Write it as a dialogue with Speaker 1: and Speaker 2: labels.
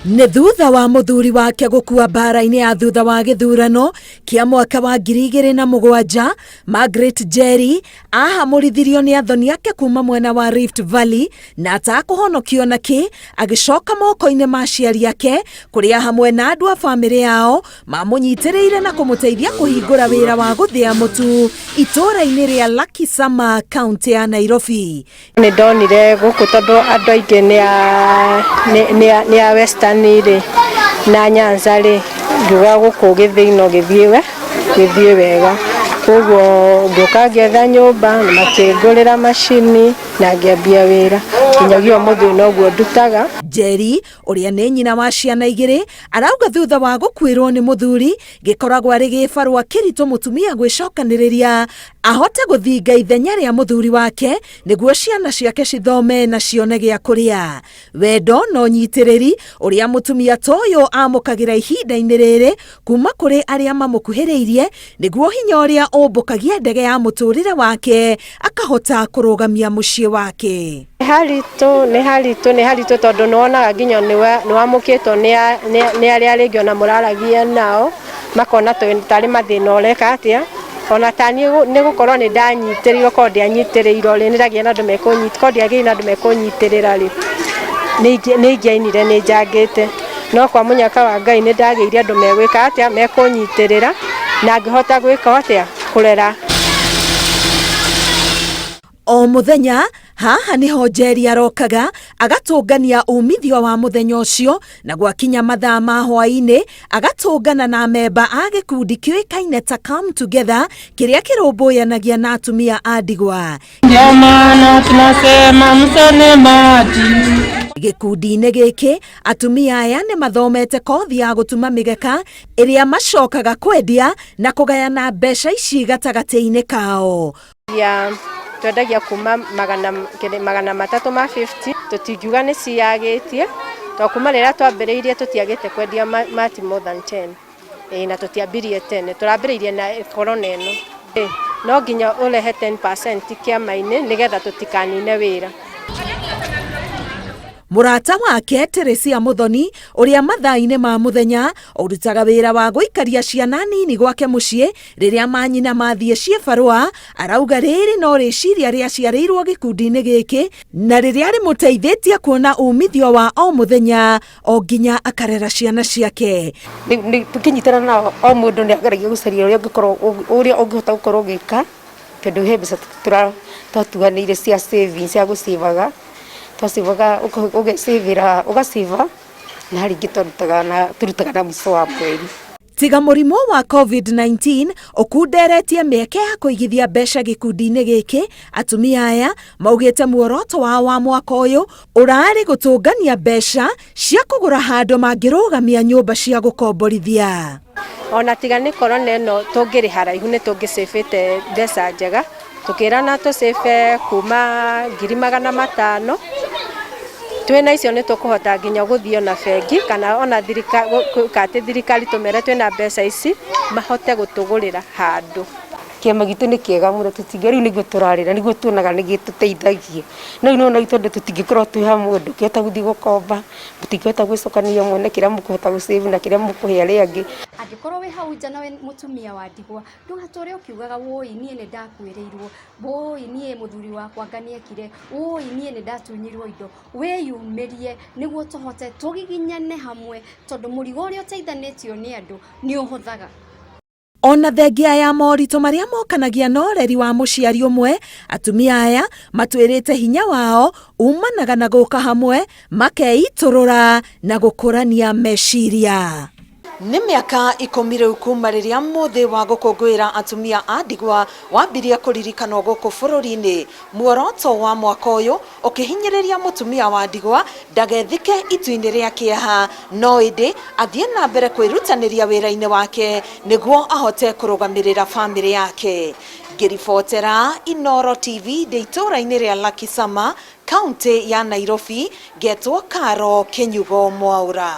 Speaker 1: Nĩ thutha wa mũthuri wake gũkua mbara-inĩ ya thutha wa gĩthurano kĩa mwaka wa 2007, Margaret Njeri ahamũrithirio nĩ athoni ake kuma mwena wa Rift Valley na atakũhonokio na kĩ, agĩcoka moko-inĩ ma aciari ake kũrĩa hamwe na andũ a famĩlĩ yao mamũnyitĩrĩire na kũmũteithia kũhingũra wĩra wa gũthĩa mũtu itũũra-inĩ rĩa Lakisama, kaũntĩ ya Nairobi.
Speaker 2: Nĩ ndonire gũkũ tondũ andũ aingĩ nĩ a Western rĩ na Nyanza rĩ, ngiuga gũkũ gĩthĩi no gĩthiĩ wega. Koguo ngĩũka ngĩetha nyũmba na makĩngũrĩra macini na ngĩambia wĩra nginyagia ũmũthĩ ũyũ noguo ndutaga.
Speaker 1: Njeri, ũrĩa nĩ nyina wa ciana igĩrĩ, arauga thutha wa gũkuĩrwo nĩ mũthuri, gĩkoragwo arĩ gĩbarũa kĩritũ mũtumia gwĩcokanĩrĩria ahote gũthinga ithenya rĩa mũthuri wake nĩguo ciana ciake cithome na cione gĩa kũrĩa. Wendo na ũnyitĩrĩri ũrĩa mũtumia ta ũyũ amũkagĩra ihinda-inĩ rĩrĩ kuma kũrĩ arĩa mamũkuhĩrĩirie nĩguo hinya ũrĩa ũmbũkagia ndege ya mũtũrĩre wake akahota kũrũgamia mũciĩ wake.
Speaker 2: Nĩ haritũ, nĩ haritũ, nĩ haritũ tondũ nĩ wonaga nginya nĩ wamũkĩtwo nĩ arĩa rĩngĩ ona mũraragia nao, makona tarĩ mathĩna ũreka atĩa, ona taniĩ nĩ gũkorwo nĩ ndanyitĩrĩirwo korwo ndianyitĩrĩirwo rĩ, nĩ ndagĩire na andũ mekũnyita, korwo ndiagĩire na andũ mekũnyitĩrĩra rĩ, nĩ ingĩainire nĩ njangĩte, no kwa mũnyaka wa Ngai nĩ ndagĩire andũ megwĩka atĩa, mekũnyitĩrĩra na ngĩhota gwĩka atĩa, kũrera.
Speaker 1: O mũthenya haha nĩho Njeri arokaga agatũngania umithio wa mũthenya ũcio, na gwakinya mathaa ma hwaĩ-inĩ agatũngana na amemba a gĩkundi kĩũĩkaine ta Come Together kĩrĩa kĩrũmbũyanagia na atumia a ndigwa.
Speaker 3: Ndio maana tunasema msone maji.
Speaker 1: Gĩkundi-inĩ gĩkĩ atumia aya nĩ mathomete kothi ya gũtuma mĩgeka ĩrĩa macokaga kwendia na kũgayana mbeca ici gatagatĩ-inĩ kao.
Speaker 2: Ya twendagia kuma 350 tũtingiuga nĩ ciyagĩtie to kuma rĩrĩa twambĩrĩirie tũtiagĩte kwendia mati more than 10. Ĩĩ na tũtiambirie tene, tũrambĩrĩirie na korona ĩno. No nginya ũrehe 10% kĩama-inĩ nĩgetha tũtikanine wĩra.
Speaker 1: Mũrata wake Teresia Muthoni ũrĩa mathaa-inĩ ma mũthenya ũrutaga wĩra wa gũikaria ciana nini gwake mũciĩ rĩrĩa manyina mathiĩ ciĩbarũa, arauga rĩrĩ no rĩciria rĩaciarĩirwo gĩkundi-inĩ gĩkĩ na rĩrĩa rĩmũteithĩtie kuona umithio wa o mũthenya o nginya akarera ciana ciake.
Speaker 4: Tũkĩnyitana nao o mũndũ nĩ ageragia gũcaria ũrĩa ũngĩkorwo ũrĩa ũngĩhota gũkorwo ũgĩka tondũ he mbeca twatuanĩire cia savings cia gũcĩvaga, twacĩvaga ũgecĩvĩra ũgacĩva na rĩngĩ twarutaga na tũrutaga na mũico wa mweri.
Speaker 1: Tiga mũrimũ wa COVID-19 ũkunderetie mĩeke ya kũigithia mbeca gĩkundi-inĩ gĩkĩ, atumia aya maugĩte muoroto wao wa mwaka ũyũ ũrarĩ gũtũngania mbeca cia kũgũra handũ mangĩrũgamia nyũmba cia gũkomborithia.
Speaker 2: Ona tiga nĩ korona ĩno tũngĩrĩ haraihu nĩ tũngĩcĩbĩte mbeca njega, tũkĩrana tũcĩbe kuma 500,000, twĩna icio nĩ tũkũhota nginya gũthiĩ ona bengi kana ona atĩ thirikari tũmere twĩna mbeca ici mahote gũtũgũrĩra handũ.
Speaker 4: Kĩama gitũ nĩ kĩega mũno, tũtingĩ rĩu nĩguo tũrarĩra nĩguo tuonaga nĩ gĩtũteithagia, no rĩu nĩwona tondũ tũtingĩkorwo twĩ hamwe ndũngĩhota gũthiĩ gũkomba, mũtingĩhota gwĩcokanĩrĩria muone kĩrĩa mũkũhota gũ save na kĩrĩa mũkũhe arĩa angĩ.
Speaker 5: Angĩkorwo wĩ hau nja na wĩ mũtumia wa ndigwa, ndũgatũre ũkiugaga wũi niĩ nĩ ndakuĩrĩirwo, wũi niĩ mũthuri wakwa anga nĩ ekire, wũi niĩ nĩ ndatunyirwo indo. Wĩyumĩrie nĩguo tũhote tũgiginyane hamwe tondũ mũrigo ũrĩa ũteithanĩtio nĩ andũ nĩ ũhũthaga.
Speaker 1: Ona thengia ya moritũ marĩa mokanagia na ũreri wa mũciari ũmwe, atumia aya matwĩrĩte hinya wao umanaga na gũka hamwe makeitũrũra na gũkũrania meciria. Nĩ mĩaka 10 rĩu kuma rĩrĩa mũthĩ wa gũkũngũĩra atumia a ndigwa wambirie kũririkanwo gũkũ bũrũri-inĩ. Muoroto wa mwaka ũyũ ũkĩhinyĩrĩria mũtumia wa ndigwa ndagethike itu-inĩ rĩa kĩeha, no ĩndĩ athiĩ na mbere kwĩrutanĩria wĩra-inĩ wake nĩguo ahote kũrũgamĩrĩra bamĩrĩ yake. Ngĩribotera Inooro TV ndĩ itũũra-inĩ rĩa Lakisama, kaũntĩ ya Nairobi, ngetwo Karo Kĩnyugo Mwaũra.